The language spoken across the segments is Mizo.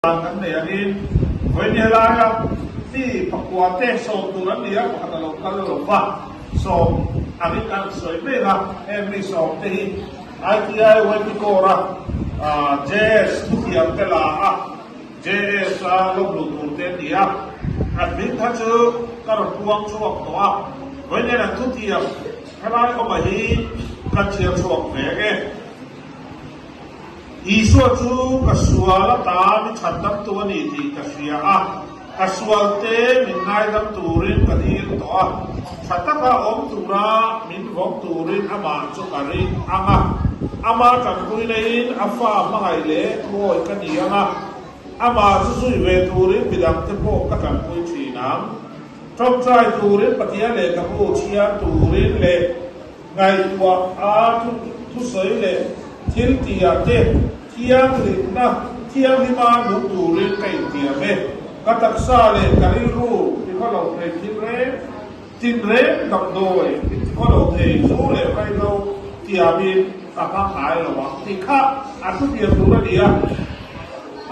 Dan kan nei angin vawiin helaia mi pakuate sawm tur an ni a, pakhat a lo kal lo va, sawm angin kan han sawi mek a, heng mi sawmte hi ITI YP Corps-a JS thuthiamte la a, JS a lawmluh turte an ni a, an hming kha chu ka rawn puang chhuak tawh a, vawiin hian an thuthiam helai awmah hi kan chhiar chhuak ve ang e. Isua chu ka sual ata mi chhandamtu a ni tih ka hria a, ka sualte min ngaidam turin ka dil tawh a, tha taka awm tura min vawng turin amah chu ka ring ang a, ama tanpui neiin a fa hmangaih leh thuawi ka ni ang a, amah chu zui ve turin midangte pawh ka tanpui thin ang. Tawngtai turin Pathian lehkhabu chhiar turin leh Ngaihtuah a thusawi leh thil tihah te thianghlimna thianghlima nung turin ka intiam e. Ka taksa leh ka rilru tikhawlo thei thil reng, tin reng damdawi tikhawlo thei zu leh vaihlo tiamin ka hmang ngai lo ang tih kha a thutiam tur a ni a.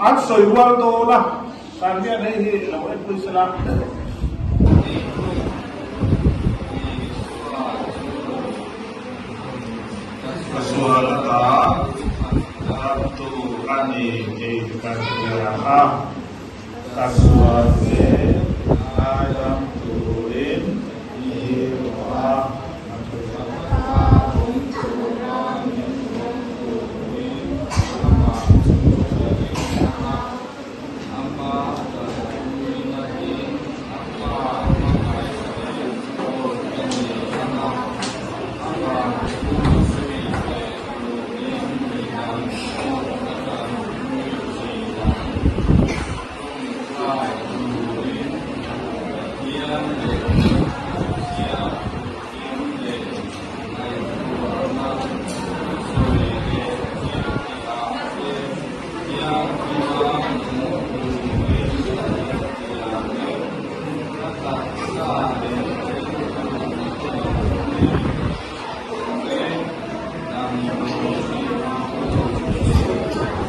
An sawi rual dawn a. Kan hian hei hi lo enpui sela. Ka sual ata ramtu a ni tih ka hria a, ka sual te ngaidam turin i rawh a. Ama tanpuina hi a pa hmangaih leh awi ka ni ang a, ama thu zui leh turin midang pawh ka tanpui thin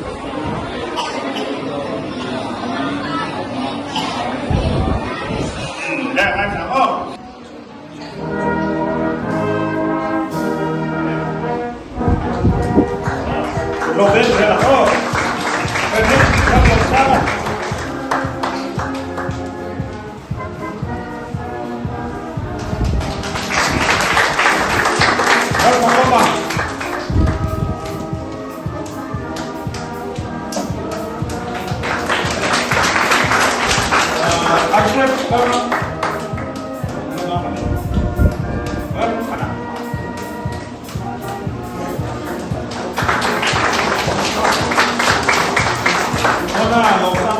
ang. Tawngtai turin Pathian leh Pathian thiam leh ngaihtuahna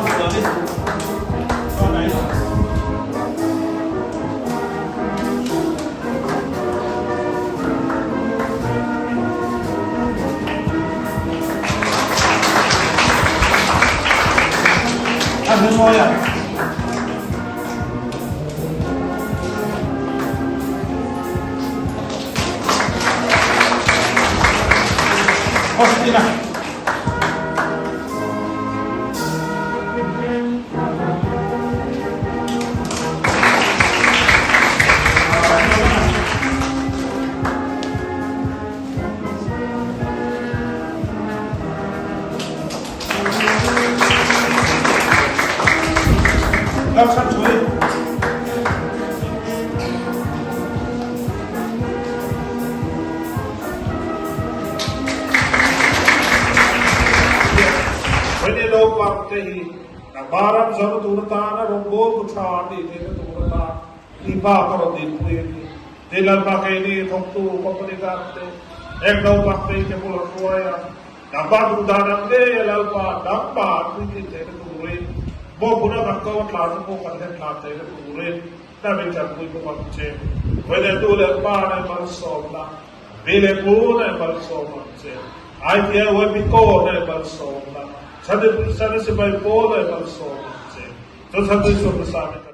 thusawi leh thiltihah te Naupangte hi nangmah ram zo tur atana rawngbawltu tha an nih theihna tur atan i pa ka rawn dinpui a ni. Tin Lalpa keini thawktu company dangte heng naupangte hi te bul a hruai a, nangmah duh dan ang ngei a Lalpa nangmah an puitlin theihna turin mawhphurhna kan ko a tla te pawh kan hlen thla theihna turin na min tanpui bawk ang che. Vawilehtu leh pa nen malsawmna Pi leh pu nen malsawm ang che. ITI YP Corps nen malsawm la, Chhattisgarh Sipai Pawl nen malsawm ang che. Chu Chhattisgarh Sami.